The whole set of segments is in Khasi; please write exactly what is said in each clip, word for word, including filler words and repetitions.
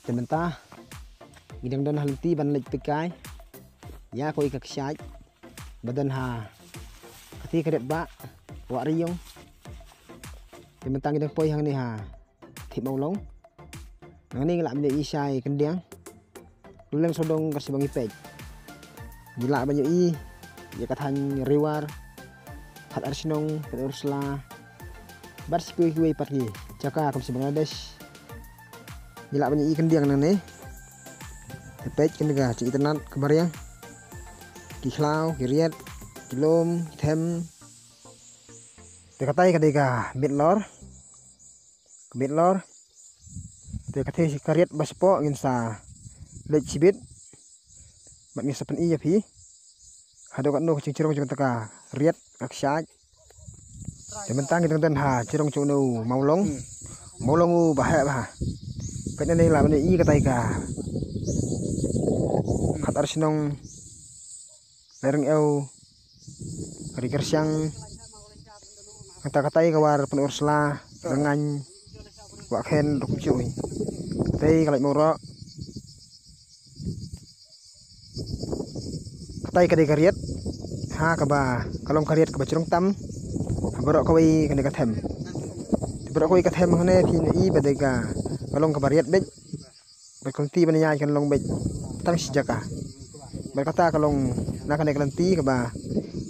Te mynta ngi dang don ha lynti ban leit peitkai ïa kawei ka kshaid ba don ha kati ka riat ba Wah Riong. Te mynta ngi dang poi hangne ha Thip Mawlong. Nangne ngi lah ban ïohi shai khyndiat. Leng sawdong ka sibang ipek. Ngi lah ban ïohi ïa ka thaiñ Riwar, Khatar Shnong, Pynursla, bad sa kiwei kiwei pat ki jaka kum sha Bangladesh. Ngi lah ban ïohi khyndiat nangne. Te peit kane ka jingitynnad ka mariang. Ki khlaw, ki riat, ki lum, ki them. Te katai ka dei ka mitlor. Ka mitlor. Te katai ka riat ba shapoh ngin sa leit shibit. Bad ngin sa pyni ïa phi haduh katno ka jingjrong jong kata ka riat ka kshaid. Te mynta ngi dang don ha jrong jong une u Mawlong. Mawlong u ba heh bha. Peit nangne lah ban ïohi katai ka Khatar Shnong, Lereng Ew, Ri Kyrsiang. Kata katai ka War Pynursla, Rngain, Wah Khen, Rukum Shuh. Katai ka Laitumroh. Katai ka dei ka riat ha kaba ka long ka riat kaba jrong tam. Ha baroh kawei kane ka them. Te baroh kawei ka them hangne phin ïohi ba dei ka, ka long kaba riat beit. Bad ka lynti ban ïaid kan long beit tang shi jaka. Bad kata ka long na kane ka lynti kaba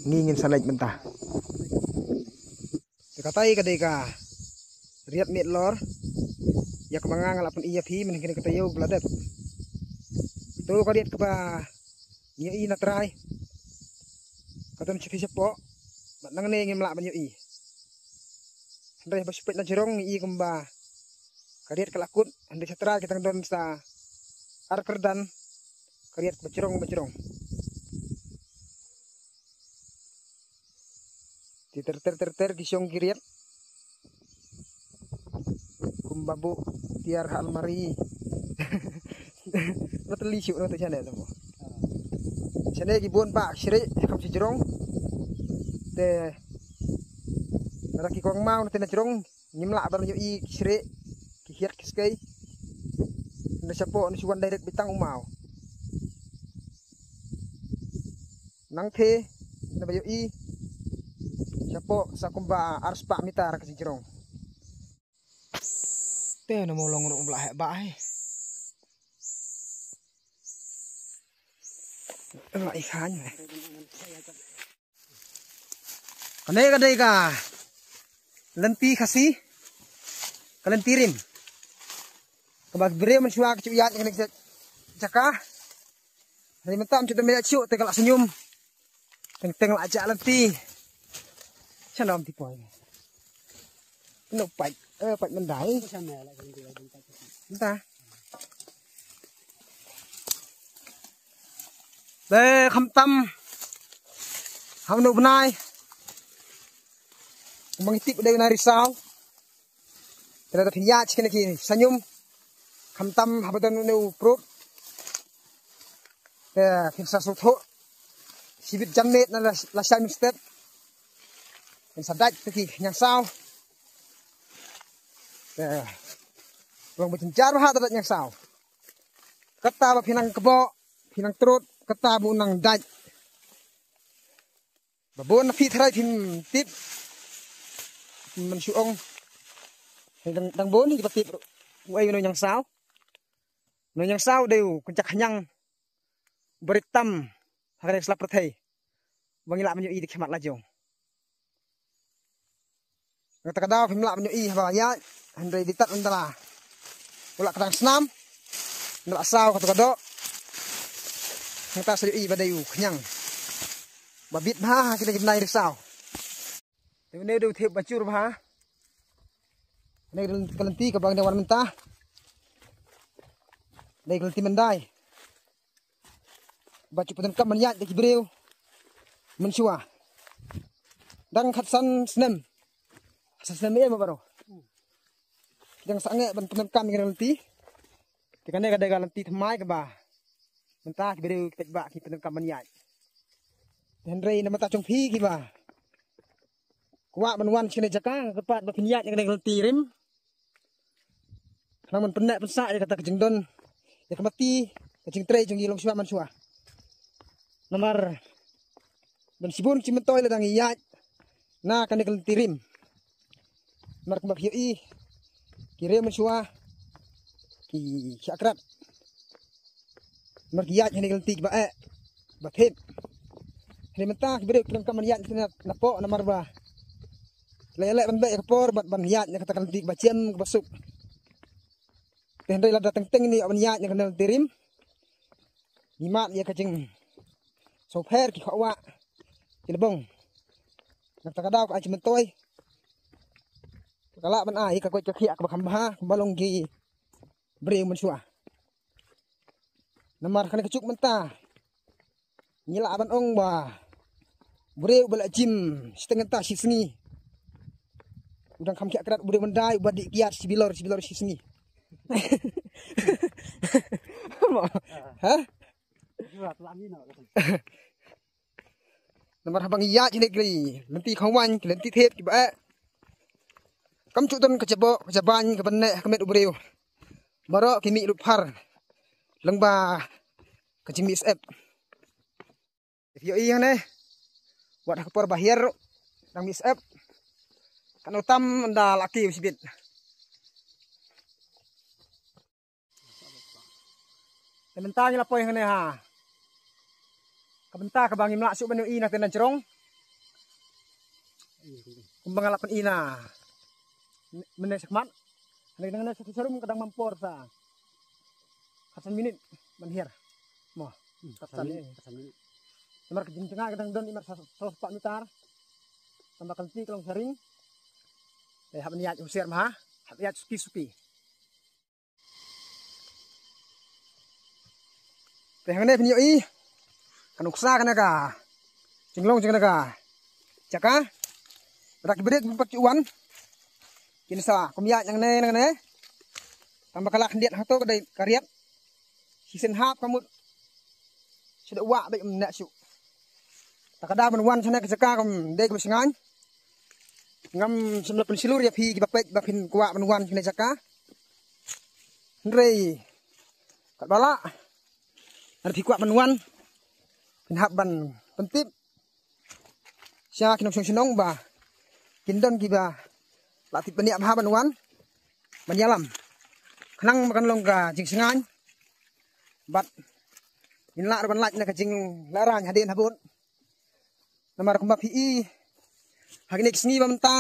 ngi ngin sa leit mynta. Te katai ka dei ka riat mitlor ïa kaba nga nga lah pyni ïa phi mynhynnin kata ïew ba la dep. To ka riat kaba ngi ïohi na trai. Ka don sha phi shapoh bad nangne ngim lah ban ïohi. Hynrei haba shu peit na jrong ngi ïohi kumba ka riat ka la kut, hynrei sha trai ka dang don sa ar kyrdan ka riat kaba jrong ba jrong. Te ter ter ter ter ki shong ki riat. Kumba buh tiar ha almari. Nga teli shuh nga te shane te mo. Shane ki bun ba shreh ha kam shi jrong. Te na ki kong maw na te na jrong ngim lah ban ïohi ki shreh ki hiat ki skei. Na shapoh na shu wan direct beit tang u maw. Nangtei naba ïohi shapoh sa kumba ar spah mitar ka jingjrong. Te na Mawlong ruh ba la heh bha hi. La i khan. Kane ka dei ka lynti Khasi, ka lynti rim. Kaba briew mynshuwa ka ju ïaid kane ka jaka. Hynrei mynta ym ju don ba ïaid shuh te ka la sñium. Teng teng la jah lynti. Sha lam ti poi. No pait, eh, pait myndai. Mynta. Te khamtam ha une u bnai. Kumba ngi tip u dei u bnai Risaw. Te lada phin ïaid sha kine ki sñium, khamtam haba don une u prut, te phin sa sngewthuh shibit janmiet na la, la shai mynstep. Phin sa dait te ki khñiang saw. Te long ba jynjar bha ha da dait khñiang saw. Kata ba phi nang kboh, phi nang trud, kata ba u nang dait. Ba bun na phi tharai phim tip. Phim shu ong. Dang, dang bun hi ba tip. Uei une u khñiang saw. Une u khñiang saw u dei u kynja khñiang ba rit tam ha kane ka sla pyrthei. Ba ngi lah ban ïohi da ki khmat la jong. Nga kata ka daw phim lah ban ïohi haba ïaid, hynrei dei tad ynda la, u la kdang snam, ynda la saw kato ka doh. Nga kata sa ïohi ba dei u khñiang ba bit bha ha kine ki bnai Risaw. Te une u dei u thiep ba jur bha. Une ka lynti kaba nga dang wan mynta. Dei ka lynti myndai. Ba ju pyndonkam ban ïaid da ki briew mynshuwa. Dang khatsan snem. Khatsan snem ïa ma baroh. Dang sangeh ban pyndonkam ïa ka lynti. Te kane ka dei ka lynti thymmai kaba mynta ki briew ki paidbah ki pyndonkam ban ïaid. Hynrei na bynta jong phi kiba kwah ban wan sha kane ka jaka, nga kyrpad ba phin ïaid ïa kane ka lynti rim. Khnang ban pynneh pynsah ïa kata ka jingdon ïa ka mati ka jingtrei jong ngi longshuwa manshuwa. Namar don shibun ki jingmyntoi la dang ïaid na kane ka lynti rim. Namar kumba phi ïohi ki riew manshuwa ki, ki akrat. Namar ki ïaid ha kane ka lynti kiba eh, ba thep. Hynrei mynta ki briew ki donkam ban ïaid na, napoh namar ba la ïaleh ban beh ïa ka por bad ban ïaid na kata ka lynti kaba jem kaba suk. Te hynrei lada teng teng ïa ban ïaid na kane ka lynti rim, ngi mad ïa ka jingsngewpher ki khawah ki lbong. Na kata ka daw ka ai jingmyntoi ka lah ban ai ka koit ka khiah kaba kham bha kaba long ki briew manshuwa. Namar kane ka juk mynta ngi lah ban ong ba u briew ba la jim shiteng kynta shi sngi u dang kham khiah krat u briew ban dei uba dih kiad shi bilor shi bilor shi sngi. Ha? Namar haba ngi ïaid shane ki lynti khongwan ki lynti thep kiba eh, kam shu don ka jaboh ka jaban kaba neh ha ka met u briew. Baroh ki mih lut phar lyngba ka jingmih syep. Phi ïohi hangne, wat ha ka por ba hiar ruh dang mih syep. Katno tam ynda la kiew shibit. Te mynta ngi la poi hangne ha ka bynta kaba ngim lah shuh ban ïohi na tynrai jrong. Kumba nga la pyni na mynne shakhmat. Hangne, hangne sha sharum ka dang mam por sa khatsan minit ban hiar. Mo. Hmm, khatsan minit. Namar ka jingïaid ka dang don i mar sa, sa spah mitar. Tang ba ka lynti ka long sharing. Te hap ban ïaid husiar bha, hap ïaid suki suki. Te hangne phin ïohi ka nuksa kane ka jinglong jong kane ka jaka. Lada ki briew kim pat shu wan, kin sa kum ïaid nangne nangne. Tang ba ka la khyndiat hato ka dei ka riat. Shisien hap ka mut shu da wah beit, ym neh shuh. Ta ka daw ban wan shane ka jaka kam dei kaba shngaiñ. Ngam shym la pynshlur ïa phi kiba peit ba phin kwah ban wan shane jaka. Hynrei katba lah, lada phi kwah ban wan, phin hap ban pyntip sha ki nongshong shnong ba kin don kiba la tip bniah bha ban wan ban ïalam. Khnang ba kan long ka jingshngaiñ bad ngin lah ruh ban lait na ka jinglehrain hadien habud. Namar kumba phi i ha kine ki sngi ba mynta,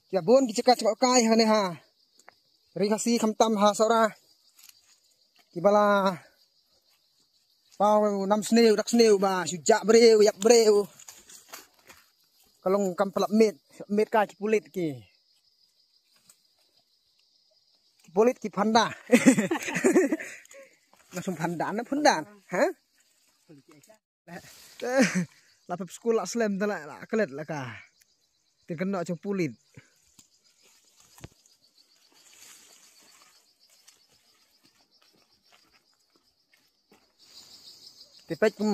kiba bun ki jaka jngohkai ha kane ha Ri Khasi khamtam ha Sohra kiba la paw nam sniew dak sniew ba shu jah briew ïap briew. Ka long kam pynlap miet, miet ka ki pulit ki. Ki pulit ki phanda. Nga sum phanda na phanda, ha? La pep skul la slem da la, la klet la ka. Tin kan nok jong pulit. Te peit kum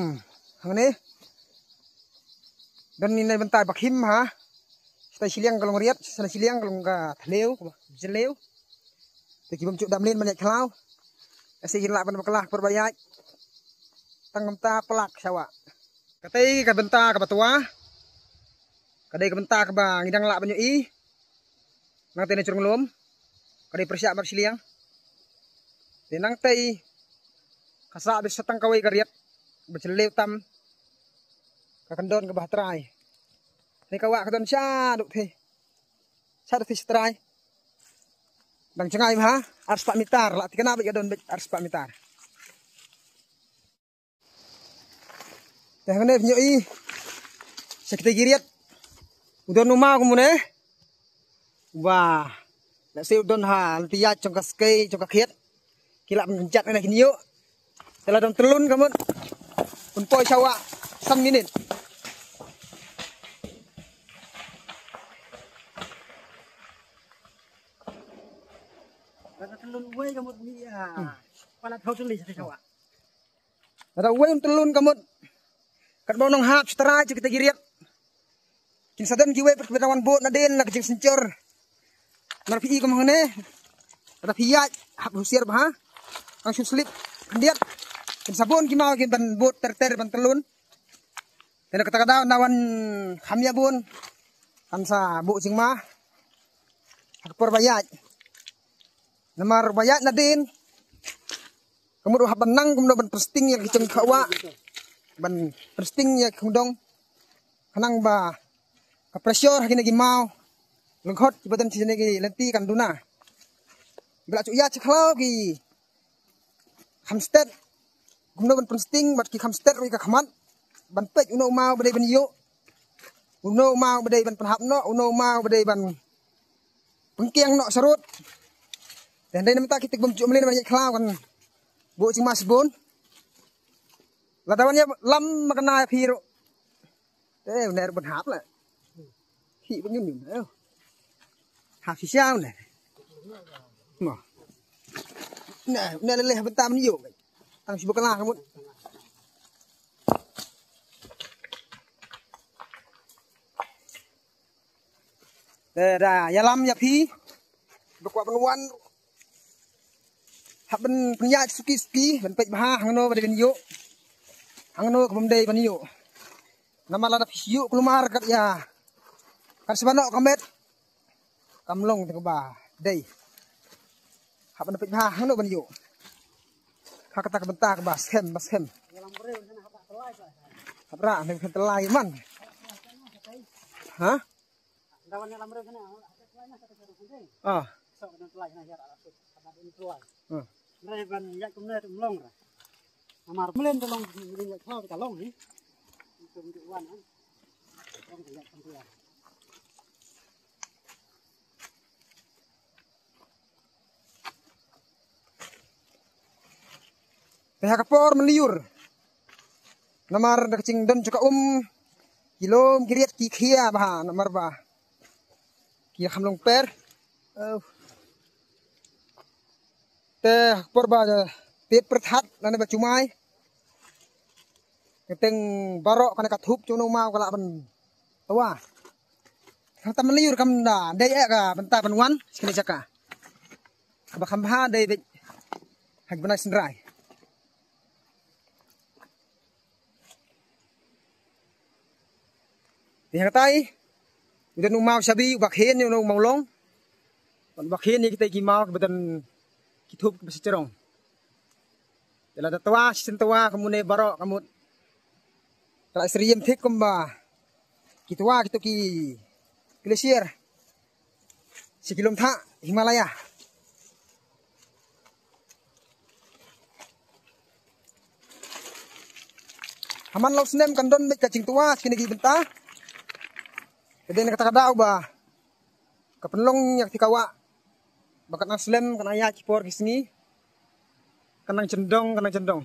hangne. Don ni nai bynta ba khim ha. Stai shiliang ka long riat, stai shiliang ka long ka thliew, jylliew. Te ki bym ju dam lin ban ïaid khlaw. Asi kin lah ban bakla por ba ïaid. Tang mynta plak shawa. Katei ka bynta kaba twa. Ka dei ka bynta kaba ngi dang lah ban ïohi. Nangtei na jrong lum ka dei pyrshah bad shiliang. Te nangtei ka sah beit sa tang kawei ka riat ba jylliew tam. Ka kyndon kaba ha trai. Te ka wah ka don shaduh te. Shaduh te sha trai. Dang jngai bha, ar spah mitar, la thikna beit ka don beit ar spah mitar. Te hangne phin ïohi sha kitei ki riat. U don u maw kumne. Wah. Lehse u don ha lynti ïaid jong ka skei jong ka khiat. Ki lah ban kynjat ne kin ïoh. Te la don tyllun ka mut. Pun poi shawa san minit. Lada tyllun uwei ka mut ngi, ah, pala thau tylli sha shawa. Lada uwei un tyllun ka mut. Katba u nonghap sha trai jong kita ki riat. Kin sa don kiwei pat kiba dang wan bud nadien na ka jingsynshar. Namar phi i kum hangne. Lada phi ïaid hap husiar bha. Kan shu slip khyndiat. Kin sa bun ki maw kin ban bud ter ter ban tylun. Te na kata ka daw na wan kham ïa bun. Kan sa buh jingma ha ka por ba ïaid. Namar ba ïaid nadien ka mut u hap ban nang kumno ban pynsting ïa ki jong ki khawa, ban pynsting ïa ki khongdong. Khnang ba ka pressure ha kine ki maw lyngkhot kiba don sha kine ki lynti kan duna. Ba la shu ïaid sha khlaw ki kham stet kumno ban pynsting bad ki kham stet ruh ïa ka khmat ban peit uno u maw ba dei ban ïoh, uno u maw ba dei ban pynhap noh, uno u maw ba dei ban pynkiang noh sarut. Te hynrei namar ki tik bym ju mlien ban ïaid khlaw kan buh jingma shibun. Lada wan ïalam ma ka na ïa phi ruh. Te une ruh ban hap la. Hi ban ñiun ñiun. Ha phi sha une. Mo. Ne une leh bynta ban ïoh. Tang shu bakla ka mut. Te da ïalam ïa phi ba kwah ban wan hap ban pynïaid suki suki ban peit bha hangno ba dei ban ïoh, hangno ka bym dei ban ïoh. Namar lada phi ïoh kulmar kat ïa kan sbano ka met kam long te kaba dei. Hap ban peit bha hangno ban ïoh ha kata ka bynta kaba skhem ba skhem. Hap ra ne kan telai man. Ha? Ah. Ah. Te ha ka por mynliur namar da ka jingdon jong ka um ki lum ki riat ki khia bha namar ba ki kham long per. Te ha ka por ba pep pyrthat lane ba jumai ka teng baroh kane ka thup jong u maw ka lah ban twa. Kata mynliur kam da dei eh ka bynta ban wan sha kane jaka. Kaba kham bha dei beit ha ki bnai synrai. Te ha katai u don u maw shabi uba khin ïa u maw long. Uba khin ïa kitai ki maw kiba don ki thup kiba sha jrong. Te lada twa shisien twa ka mut ne baroh ka mut. Ka la syriem thik kumba ki twa kito ki glacier sha ki lum thah Himalaya. Ha man la u snem kan don beit ka jingtwa sha kine ki bynta. Ka dei na kata ka daw ba ka pynlong ïa ka thikawah ba ka nang slem ka nang ïaid ki por ki sngi ka nang jyndong ka nang jyndong.